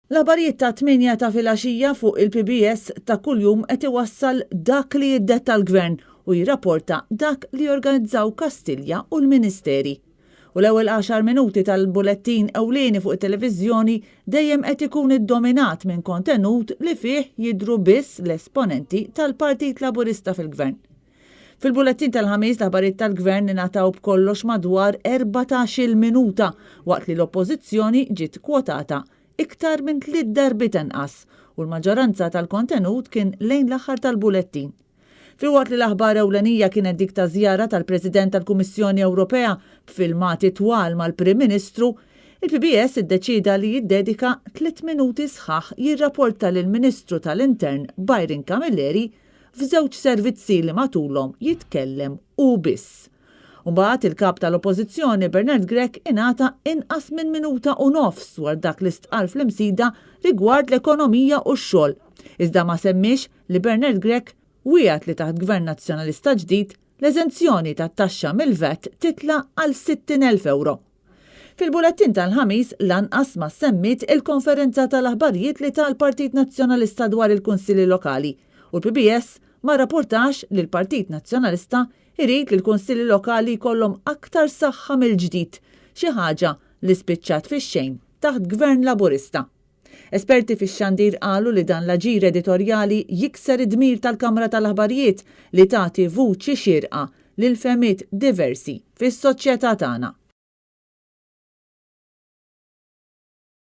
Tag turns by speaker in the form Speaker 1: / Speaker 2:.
Speaker 1: L-aħbarijiet tat-tmienja ta' filgħaxija fuq il-PBS ta' kuljum qed iwassal dak li jiddetta l-Gvern u jirrapporta dak li jorganizzaw Kastilja u l-Ministeri. U l-ewwel għaxar minuti tal-bulettin ewlieni fuq it-televiżjoni dejjem qed ikun iddominat minn kontenut li fih jidhru biss l-esponenti tal-Partit Laburista fil-Gvern. Fil-bulettin tal-Ħamis l-aħbarijiet tal-Gvern ingħataw b'kollox madwar 14-il minuta waqt li l-Oppożizzjoni ġiet kwotata iktar minn tliet darbiet anqas u l-maġġoranza tal-kontenut kien lejn l-aħħar tal-bulettin. Filwaqt li l-aħbar ewlenija kienet dik ta' żjara tal-President tal-Kummissjoni Ewropea b'filmati twal mal-Prim Ministru, il-PBS iddeċieda li jiddedika tliet minuti sħaħ jirrapporta lill-Ministru tal-Intern Byron Camilleri f'żewġ servizzi li matulhom jitkellem hu biss. U mbagħad il-Kap tal-Oppożizzjoni Bernard Grech ingħata inqas minn minuta u nofs dwar dak li stqarr fl-Imsida rigward l-ekonomija u x-xogħol. Iżda ma semmiex li Bernard Grech wiegħed li taħt Gvern Nazzjonalista ġdid l-eżenzjoni tat-taxxa mill-VAT titla' għal 60,000 ewro. Fil-bulettin tal-Ħamis lanqas ma ssemmiet il-konferenza tal-aħbarijiet li ta l-Partit Nazzjonalista dwar il-Kunsilli Lokali u l-PBS ma rrapportax li l-Partit Nazzjonalista jrid li l-Kunsilli Lokali jkollhom aktar saħħa mill-ġdid, xi ħaġa li spiċċat fix-xejn taħt Gvern Laburista. Esperti fix-xandir qalu li dan l-aġir editorjali jikser id-dmir tal-Kamra tal-Aħbarijiet li tagħti vuċi xierqa lil fehmiet diversi fis-soċjetà tagħna.